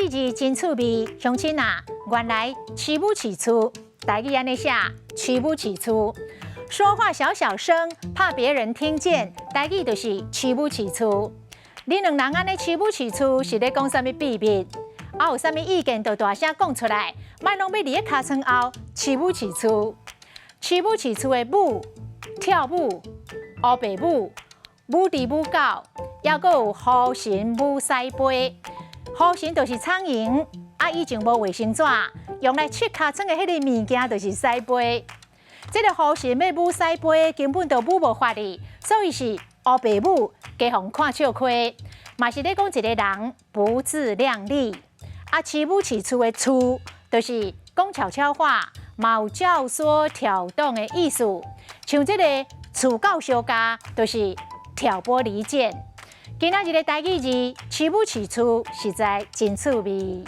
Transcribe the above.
語字真趣味，鄉親啊，原來飼母飼蛺，台語按呢寫，飼母飼蛺，說話小小聲，怕別人聽見，台語就是飼母飼蛺。恁兩人按呢飼母飼蛺是咧講啥物秘密？啊，有啥物意見就大聲講出來，莫攏欲佇咧尻川後飼母飼蛺。飼母飼蛺的舞，跳舞，烏白舞，舞豬舞狗，抑閣有虎神舞屎杯。虎神就是蒼蠅，啊，以前無衛生紙，用來拭尻川的彼个物件就是屎杯。這个虎神欲舞屎杯，根本就舞無法哩，所以是烏白舞，共予看笑虧。嘛是咧講一个人不自量力。啊，飼母飼蛺的蛺，就是講悄悄話，嘛有教唆挑動的意思。像這个厝狗相咬，就是挑撥離間。今仔日的台語字，飼母飼蛺，實在真趣味。